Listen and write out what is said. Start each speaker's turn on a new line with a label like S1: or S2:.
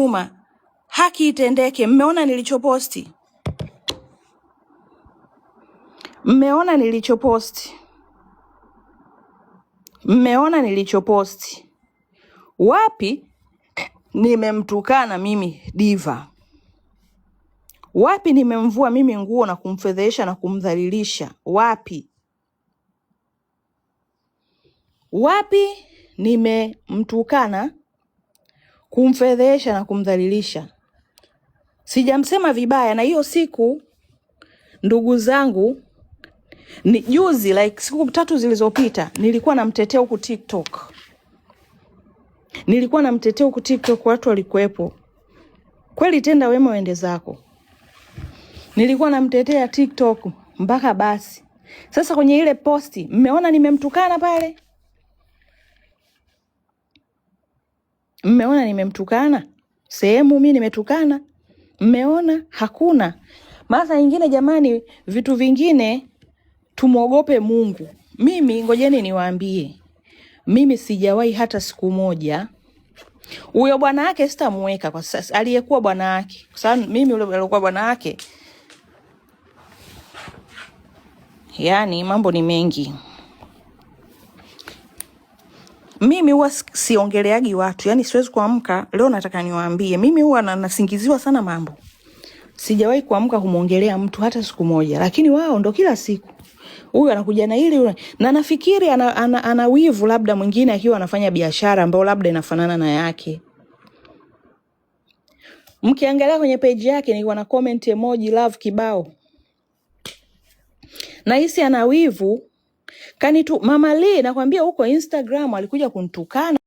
S1: Juma, haki itendeke. Mmeona nilichoposti? Mmeona nilichoposti? Mmeona nilichoposti? Wapi nimemtukana mimi Diva? Wapi nimemvua mimi nguo na kumfedhehesha na kumdhalilisha? Wapi? Wapi nimemtukana, kumfedhehesha na kumdhalilisha? Sijamsema vibaya, na hiyo siku ndugu zangu ni juzi, like siku 3 zilizopita, nilikuwa namtetea huku TikTok, nilikuwa namtetea huku TikTok, watu walikuwepo kweli. Tenda wema uende zako. Nilikuwa namtetea TikTok mpaka basi. Sasa kwenye ile posti mmeona nimemtukana pale? Mmeona nimemtukana sehemu? Mi nimetukana? Mmeona? Hakuna. Mara nyingine jamani, vitu vingine tumwogope Mungu. Mimi ngojeni niwaambie, mimi sijawahi hata siku moja huyo bwana wake sitamuweka kwa sasa, aliyekuwa bwana wake, kwa sababu mimi yule aliyekuwa bwana wake, yani mambo ni mengi. Mimi huwa siongeleagi watu, yani siwezi kuamka leo, nataka niwaambie, mimi huwa nasingiziwa sana mambo. Sijawahi kuamka kumwongelea mtu hata siku moja, lakini wao ndo kila siku huyu anakuja na hili na nafikiri ana wivu, labda mwingine akiwa anafanya biashara ambayo labda inafanana na yake. Mkiangalia kwenye page yake nilikuwa na comment emoji love kibao, nahisi ana wivu kanitu. Mama Lee nakwambia, huko Instagram alikuja kunitukana.